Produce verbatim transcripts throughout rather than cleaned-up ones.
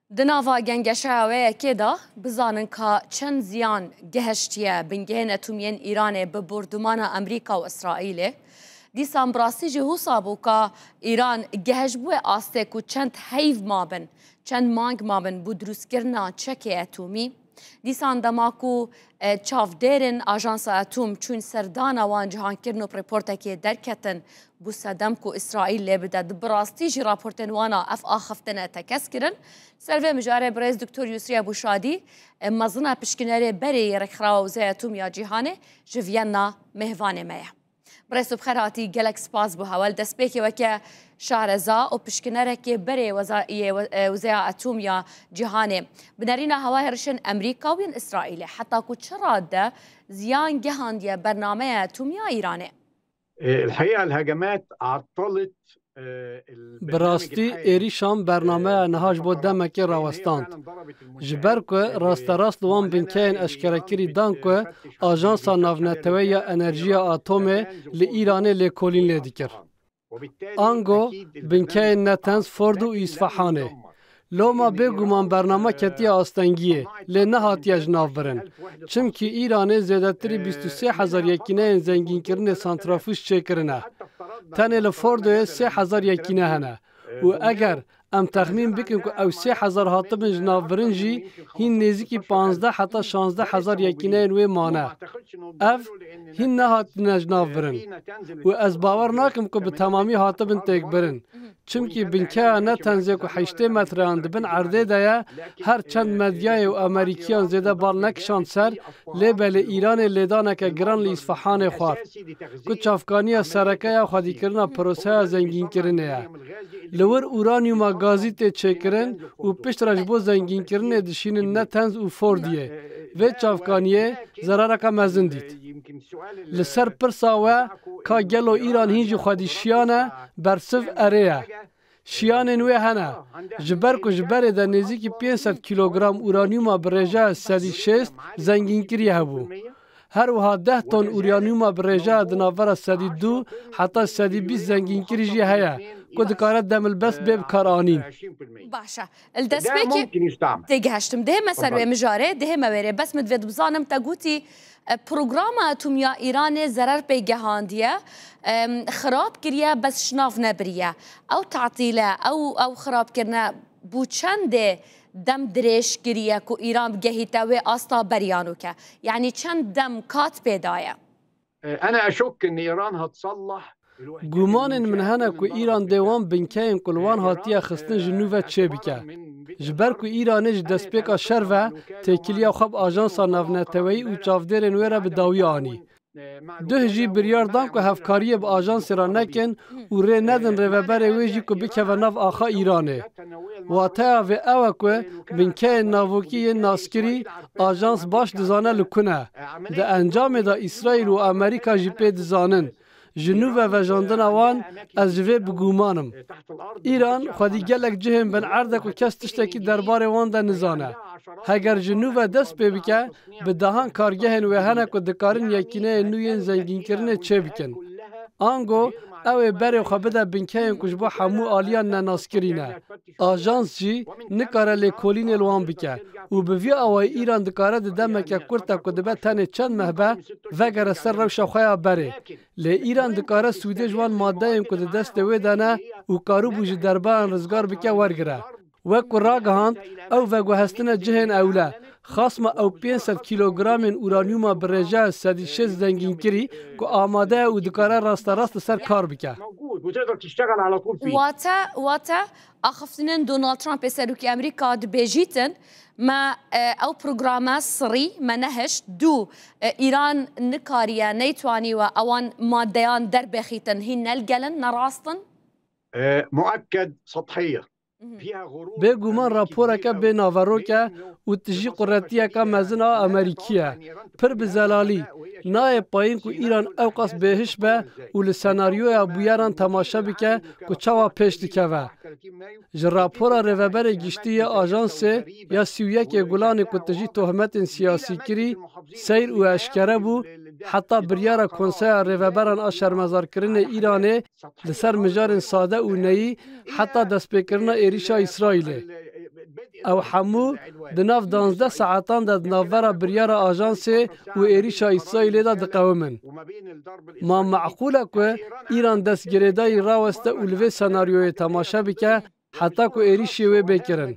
Di nava gengeşeya wê yekê de bizanin ka çend ziyan gehiştiye bingehên etomî yên Îranê bi bordûmana Amerîka û Îsraîlê. Dîsan bi rastî jî wisa bû ka Îran gehişt bi wê astê ku çend heyv mabin, çend mang mabin bo dirustkirina çekê etomî. Dîsan dema ku, e, çavdêrên Ajansa Etom çûn serdana wan cihankirin û reportekê derketin, bû sedem ku Îsraîl lê bide. Di bi rastî jî raportên wana ev axiftin e tekez kirin. Ser vê mijarê birêz Doktor Yusriye Bûşadî, e, mezina pişkinerê berê yê Rêkxirawa Wezaya Etom ya Cîhanê ji Viyena mêvanê me ye. Birêz tu bi xêr hatî, gelek spas bo hewa. Li destpêkê weke şareza û pişkinerekê berê weza-, yê we-, e, Wezaya Etom ya Cîhanê, bi nerîna hewa hêrişên Amerîka û yên Îsraîlê heta ku çi rade ziyan gehandiye bernameya etomî ya Îranê? الحقيقة الهجمات عطلت، آه، Bi rastî êrîşan bernameya niha ji bo demekê rawestand. Ji ber ku rasterast li wan binkeyên eşkerekirî dan ku Ajansa Navneteweyî ya Enerjiya Atomê li Îranê lêkolîn lê dikir. Ango binkeyên Natanz, Fordo û Îsfahanê. Loma bêguman bername ketiye astengiyê, lê nehatiye ji nav birin. Çimkî Îranê zêdetirî bîst û sê hezar yekîneyên zengînkirinê santrafûj çêkirine. Tenê li Fordoyê sê hezar yekîne hene. Û eger em texmîn bikin ku ew sê hezar hatibin ji nav birin jî, hîn nêzîkî panzdeh heta şazdeh hezar yekîneyên wê mane. Ev hîn nehatine ji nav birin. Û ez bawer nakim ku bi temamî hatibin têkbirin. Çimkî binkeya Natenzê ku heştê metreyan di bin erdê de ye, her çend medyayê û Amerîkiyan zêde bal nekişand ser, lê belê Îranê lêdaneke giran li Îsfahanê xwar, ku çavkaniya sereke ya xwedîkirina proseya zengînkirinê ye. Li wir uranyuma gazî tê çêkirin û piştre ji bo zengînkirinê dişînin Natanz û Fordiyê. Vê çavkaniyê zerareke mezin dît. Li ser pirsa we ka gelo Îran hîn jî xwedî şiyan e, bersiv erê ye. Şiyanên wê hene. Ji ber ku ji berê de nêzîkî pênc sed kîlogram uranyuma bi rêjeya sedî şêst zengînkirî hebû. Her wiha deh ton uranyuma bi rêjeya di navbera sedî du heta sedî bîst zengînkirî jî heye ku dikare demilbest bê bikaranîn. Baş e. Li destpêkê têgihiştim. Dihê me ser wê mijarê, dihê me wêrê. Bes min divê bizanim te gotî, e, programa etomî ya Îranê zerer pê gehandiye, em, xirab kiriye, bes ji nav nebiriye. Ew tatîle, ew, ew xirabkirine bo çendê dem dirêj kiriye ku Îran bigehîte wê asta berî yan weke? Yanî çend dem kat pê daye? أنا أشك إن إيران هتصلح. Gumanên min hene ku Îran dê wan binkeyên ku li wan hatiye xistin ji nû ve çêbike. Ji ber ku Îranê ji destpêka şer ve têkiliya xwe bi Ajansa Navneteweyî û çavdêrên wê re bi dawî anî. Duh jî biryar dan ku hevkariyê bi ajansê re nekin û rê nedin rêveberê wê jî ku bikeve nav axa Îranê. Wateya vê ew e ku binkeyên navokî yên naskirî ajans baş dizane li ku ne. Di encamê de Îsraîl û Amerîka jî pê dizanin. Ji nû ve vejandina wan ez ji vê bi guman im. Îran xwedî gelek cihên bin erd e ku kes tiştekî derbarê wan de nizane. Heger ji nû ve dest pê bike, bi dehan kargehên wê hene ku dikarin yekîneyên nû yên zengînkirinê çêbikin. Ango ew ê berê xwe bide binkeyên ku ji bo hemû aliyan nenaskirî ne. Ajans jî nikare lêkolînê li wan bike û bi vî awayî Îran dikare di demeke kurt de ku dibe tenê çend meh be, vegere ser rewşa xwe ya berê. Lê Îran dikare sûdê ji wan madeyên ku di destê wê de ne û karibû ji derbayan rizgar bike wergire. Wek ku ragihand, ew veguhestine cihên ewle. Xasma ew pênc sed kîlogramên uranyuma bi rêjeya sedî şêst zengînkirî ku amade ye û dikare rasterast li ser kar bike. موجود وتقدر تشتغل على طول فيه. Wate, wate axiftinên Donald Trumpê serokê Amerîka dibêjîtin, me, e, ew programe sirî me nehişt, dû, e, Îran nikariye, neytwanî we ewan madeyan derbêxîtin, hîn ne li gelin, ne rast in? آه، مؤكد سطحيا. Bêguman raporeke bê naverok e û tijî quretiyeke mezin a Amerîkî ye. Pir bi zelalî nayê payîn ku Îran ewqas bêhiş be û li senaryoya bûyeran temaşe bike ku çawa pêş dikeve. Ji rapora Rêveberê Giştî yê Ajansê ya sî û yekê Gulanê ku tijî tohmetên siyasîkirî seyr û eşkere bû, heta biryara Konseya Rêveberan a şermezarkirinê Îranê li ser mijarên sade û neyî heta destpêkirina êrîşa Îsraîlê. Ew hemû di nav danzdeh saetan de di navbera biryara ajansê û êrîşa Îsraîlê de diqewimin. Ma meqûl e ku Îran destgirêdayî raweste û li vê senaryoyê temaşe bike heta ku êrîşê wê bê kirin.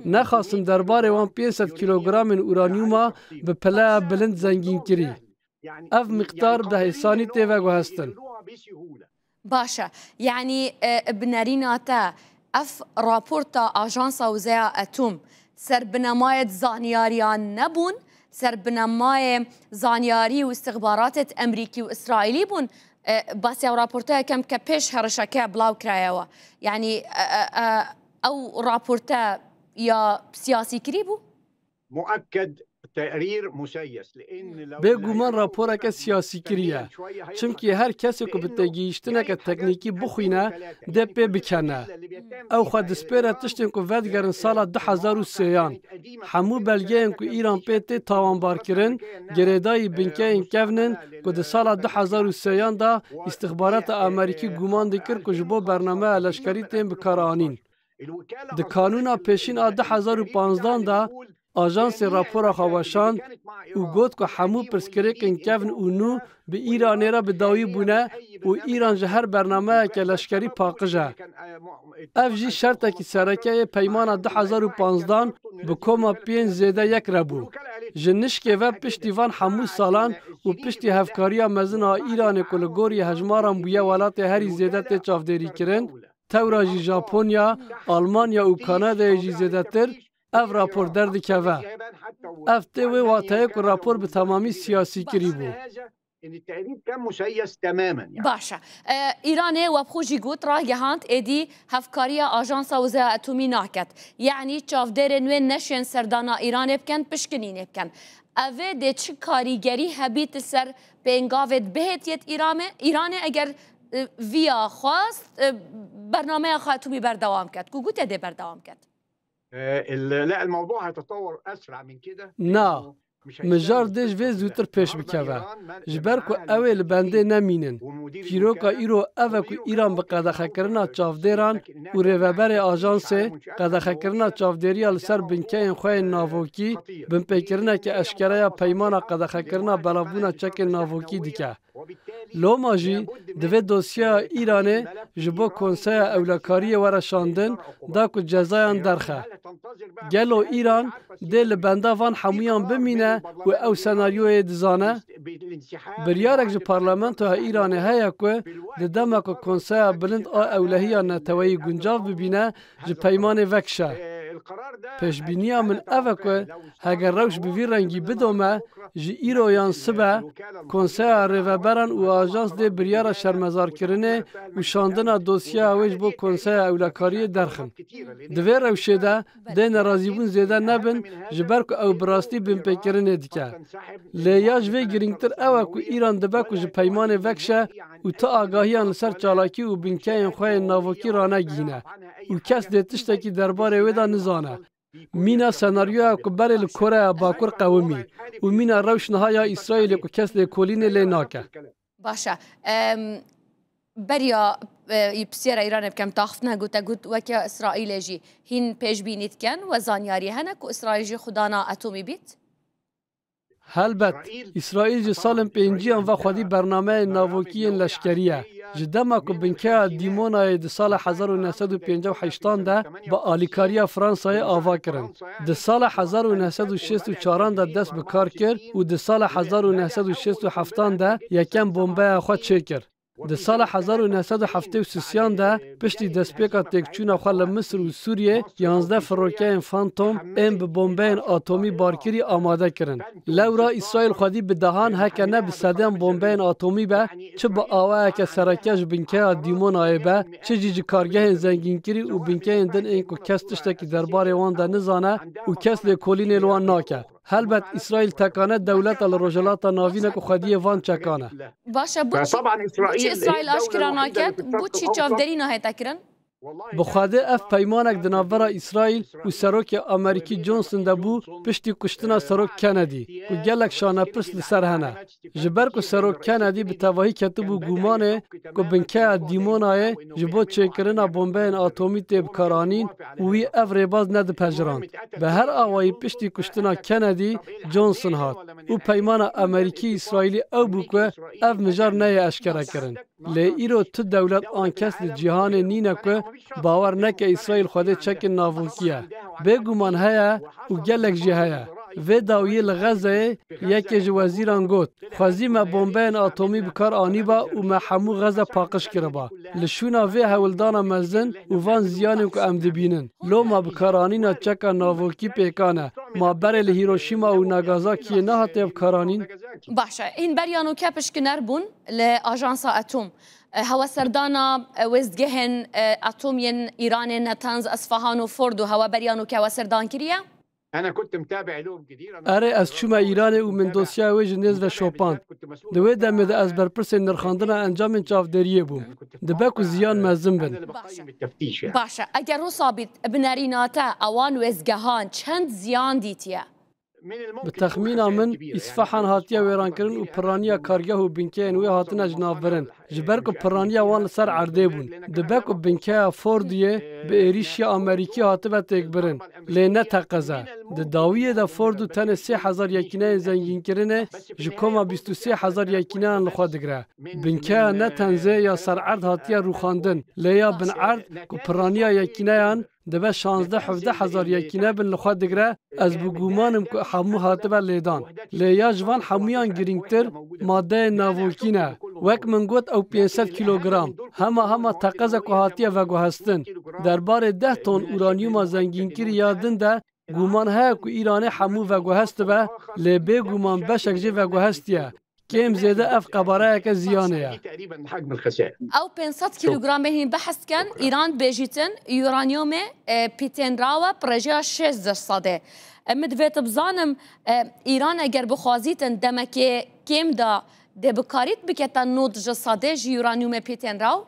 Nexasim derbarê wan pênc sed kîlogramên uranyuma bi pileya bilind zengînkirî. Ev miqdar bi hêsanî tê veguhestin. Baş e. Yanî, e, bi nerîna te ev raporta Ajansa Wizeya Atom ser binemayê zanyariyan nebûn, ser binemayê zanyarî û istixbaratê Emerîkî û Îsraîlî bûn. E, basî ew raporta yekem ke pêş herişeke bilav kirayewe. Yanî, e, e, e, ew raporte ya siyasîkirî bû? مؤكد تقرير مسيس لان Bêguman raporeke siyasîkirî ye. Çimkî her kesê ku bi têgihîştineke teknîkî bixwîne, dê pê bikene. Ew xwe dispêre tiştên ku vedigerin sala du hezar û sêyan. Hemû belgeyên ku Îran pê tê tawanbarkirin, girêdayî binkeyên kevn in ku di sala du hezar û sêyan de îstixbarata Amerîkî guman dikir ku ji bo bernameya leşkerî tên bikaranîn. Di kanûna pêşîn a du hezar û panzdan de ajansê rapora xwe weşand û got ku hemû pirsgirêkên kevn û nû bi Îranê re bi dawî bûne û Îran ji her bernameyeke leşkerî paqij e. Ev jî şertekî sereke yê peymana du hezar û panzdan bi koma pênc zêde yek re bû. Ji nişkê ve piştî van hemû salan û piştî hevkariya mezin a Îranê ku li gorî hejmaran bûye welatê herî zêde tê çavdêrîkirin, tewra jî Japonya, Almanya û Kanadayê jî zêdetir, ev rapor derdikeve. Ev tê wê wateyê ku rapor bi temamî siyasîkirî bû. ان التقرير كان مسيس تماما يعني. Baş e. E, Îranê we bi xwe jî got, ragihand êdî hevkariya Ajansa Wizeya Atomî naket. Yanî çavdêrên wê neşên serdana Îranê bikin, pişkinînê bikin. Evê dê çi karîgerî hebît li ser pêngavê dibihêtiyêt Îrame-, Îranê eger, e, viya xwest, e, bernameya xwe atomî berdewam ket, ku gute dê berdewam ket? آه، ال- لا، الموضوع هيتطور اسرع من كده. Na, mijar dê ji vê zûtir pêş bikeve. Ji ber ku ew ê li bendê nemînin. Çîroka îro ev e ku Îran bi qedexekirina çavdêran û rêveberê ajansê, qedexekirina çavdêriya li ser binkeyên xwe yên navokî, binpêkirineke eşkere ya peymana qedexekirina belavbûna çekên navokî dike. Loma jî divê dosyeya Îranê ji bo Konseya Ewlekariyê were şandin, da ku cezayan derxe. Gelo Îran dê li benda van hemûyan bimîne û ew senaryoyê dizane? Biryarek ji Parlamentoya Îranê heye ku di dema ku Konseya Bilind a Ewlehiya Neteweyî guncav bibîne, ji peymanê vekişe. Pêşbîniya min ev e ku heger rewş bi vî rengî bidome, ji îro yan sibe, Konseya Rêveberan û Ajans dê biryara şermezarkirinê û şandina dosyeya wê ji bo Konseya Ewlekariyê derxin. Di vê rewşê de dê nerazîbûn zêde nebin, ji ber ku ew bi rastî binpêkirinê dike. Lê ya ji vê girîngtir ew e ku Îran dibe ku ji peymanê vekişe û tu agahiyan li ser çalakî û binkeyên xwe yên navokî ranegihîne û kes dê tiştekî derbarê wê de nizane. Mîna senaryoya ku berê li Koreya Bakur qewimî û mîna rewş niha ya Îsraîlê ku kes lêkolînê lê nake. Baş e. Em, beriya, e, pisyera Îranê bikem, taxiftina ku te got, weke Îsraîlê jî hîn pêşbînî dikin, we zanyarî hene ku Îsraîl jî xwedana atomî bît? Helbet, Îsraîl ji salên pêncîyan ve xwedî bernameyên navokî yên leşkerî ye. Ji dema ku binkeya Dîmonayê di sala hezar û neh sed û pêncî û heştan de bi alîkariya Fransayê ava kirin. Di sala hezar û neh sed û şêst û çaran de dest bi kar kir û di sala hezar û neh sed û şêst û heftan de yekem bombeya xwe çêkir. Di sala hezar û neh sed û heftê û sêyan de piştî destpêka têkçûna xwe li Misir û Sûriyê, yanzdeh firokeyên Phantom ên bi bombeyên atomî barkirî amade kirin. Lewra Îsraîl xwedî bi dehan heke ne bi sedeyan bombeyên atomî be, çi bi awayeke sereke ji binkeya Dîmonayê be, çi jî ji kargehên zengînkirî û binkeyên din ên ku kes tiştekî derbarê wan de nizane û kes lêkolînê li wan nake. Helbet Îsraîl tekane dewleta li Rojhilata Navîn e ku xwediyê van çekan e. Baş e, bo çi, bo çi Îsraîl aşkira naket, bo çi çavderî nahête kirin? Bi Xwedê ev peymanek di navbera Îsraîl û Serokê Amerîkî Johnson de bû piştî kuştina Serok Kennedy, ku gelek şanepirs li ser hene. Ji ber ku Serok Kennedy bi tevahî ketibû gumanê ku binkeya Dîmonayê ji bo çêkirina bombeyên atomî tê bikaranîn û wî ev rêbaz nedipejirand. Bi her awayî piştî kuştina Kennedy, Johnson hat û peymana Amerîkî-Îsraîlî ew bû ku ev mijar neyê eşkerekirin. Lê îro tu dewlet an kes li cîhanê nîne ku bawer neke Îsraîl xwedê çekên navokî ye. Bêguman heye û gelek jî heye. Vê dawiyê li Xezeyê yekê ji wezîran got, "Xwezî me bombeyên atomî bi kar anîba û me hemû Xeze paqij kiriba." Li şûna vê hewldana mezin û van ziyanên ku em dibînin, loma bikaranîna çeka navokî pêkan e. Ma berê li Hiroşîma û Nagasakiyê nehatiye bikaranîn? Baş e. Hîn beriya nûke pişkiner bûn li Ajansa Atom. E, heweserdana, e, wêzdgehên, e, atom yên Îranê, Natanz, Esfahan û Fordo hewa beriya nûke heweserdana kiriye? Erê, ez çûme Îranê û min dosyaya wê ji nêz ve şopand. Di wê demê de ez berpirsê nirxandina encamên çavdêriyê bûm. Dibe ku ziyan mezin bin. Baş e. Baş e. Eger wisa bît, bi nerîna te ewan wêzgehan çend ziyan dîtiye? Bi texmîna min, Îsfahan hatiye wêrankirin û pirraniya kargeh û binkeyên wê hatine ji nav birin, ji ber ku pirraniya wan li ser erdê bûn. Dibe ku binkeya Fordiyê bi êrîşiya Amerîkî hatibe têkbirin, lê ne teqez e. Di dawiyê de Fordo tenê sê hezar yekîneyên zengînkirinê ji koma bîst û sê hezar yekîneyan li xwe digire. Binkeya Netenzê ya ser erd hatiye rûxandin, lê ya bin erd ku pirraniya yekîneyan dibe şazdeh hevdeh hezar yekîne bin li xwe digire, ez bi guman im ku hemû hatibe lêdan. Lê ya ji van hemûyan girîngtir madeyên navokî ne. Wek min got, ew pênc sed kîlogram. Hema hema teqez e ku hatiye veguhestin. Derbarê deh ton uranyuma zengînkirî ya din de guman heye ku Îranê hemû veguhestibe, lê bêguman beşek jê veguhestiye. Kêm zêde ev qebareyeke ziyanê ye. Ew pênc sed kîlogramê hîn behs dikin, Îran bêjîtin, uranyumê, e, pîtên rawe, bi rêjeya şêst sedê. E, min divêt bizanim, e, Îran eger bixwazîtin demekê kêm de dê bikarît bikete nod ji sedê ji uranyumê pîtên raw?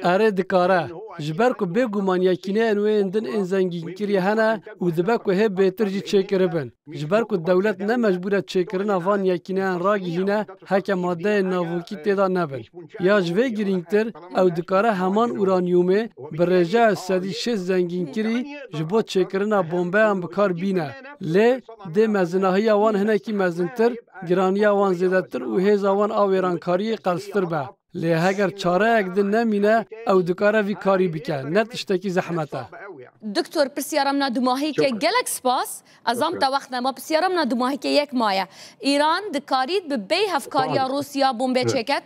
Erê, dikare. Ji ber ku bêguman yekîneyên wê yên din ên zengînkirî hene û dibe ku hê bêtir jî çêkiribin. Ji ber ku dewlet ne mecbûr e çêkirina van yekîneyan ragihîne, heke madeyên navokî tê de nebin. Ya ji vê girîngtir, ew dikare heman uranyumê bi rêjeya sedî şêst zengînkirî ji bo çêkirina bombeyan bi kar bîne. Lê dê mezinahiya wan hinekî mezintir, giraniya wan zêdetir û hêza wan a wêrankariyê qelstir be. Lê heger çareyek din nemîne, ew dikare vî karî bike. Ne tiştekî zehmet e. Doktor, pirsiyara min a dumahîkê, gelek spas. Ez zam te wext nema. Pirsiyara min a dumahîkê yek maye. Îran dikarît bi bêhevkariya Rûsya bombê çêket?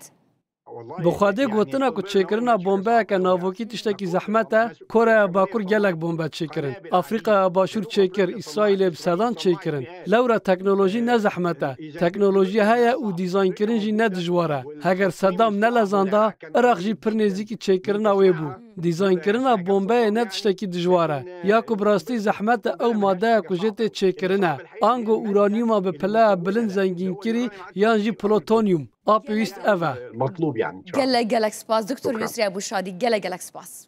Bi Xwedê gotina ku çêkirina bombeyeke navokî tiştekî zehmet e, Koreya Bakur gelek bombe çêkirin. Afrîkaya Başûr çêkir, Îsraîlê bi sedan çêkirin. Lewra teknolojî ne zehmet e. Teknolojî heye û dîzaynkirin jî ne dijwar e. Heger Sedam nelezanda, Iraq jî pir nêzîkî çêkirina wê bû. Dîzaynkirina bombeyê ne tiştekî dijwar e. Ya ku bi rastî zehmet e ew madeya ku jê tê çêkirin e. Ango uranyuma bi pileya bilind zengînkirî yan jî plutonyum. A pêwîst ev e. Gelek gelek spas Doktor Yusrî Ebûşadî. Gelek gelek spas.